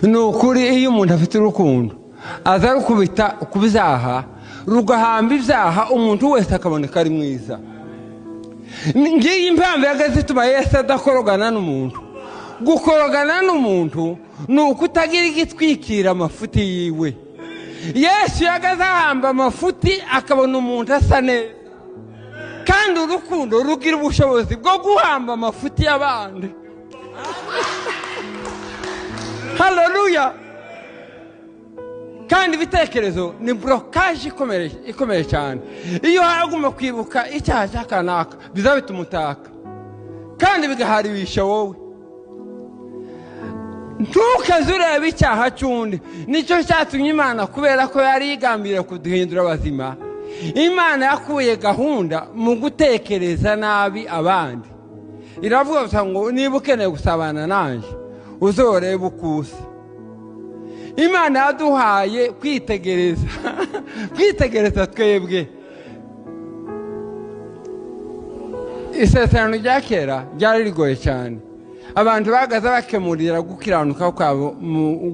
Ni ukuri iyo umuntu afite urukundo aza rukubita ku byaha, rugahamba ibyaha, umuntu wese akaboneka ari mwiza. Ngiyi impamvu yagaze ituma Yesu adakorogana n'umuntu. Gukorogana n'umuntu ni ukutagira igitwikira amafuti yiwe. Yesu yagaze ahamba amafuti akabona umuntu asa neza. Kandi urukundo rugira ubushobozi bwo guhamba amafuti y'abandi. Haleluya! Kandi ibitekerezo ni blocage ikomeye cyane. Iyo haguma kwibuka icyaha cyakanaka bizabita umutaka, kandi bigaharibisha wowe. Ntukaze urebe icyaha cy'undi. Nicyo cyatumye Imana, kubera ko yari yigambiriye kuduhindura abazima, Imana yakuye gahunda mu gutekereza nabi abandi. Iravuga gusa ngo niba ukeneye gusabana nanjye uzorebe uko usa. Imana yaduhaye kwitegereza kwitegereza twebwe. Isezerano rya kera ryari rigoye cyane. Abantu bagaza bakemurira gukiranuka kwabo mu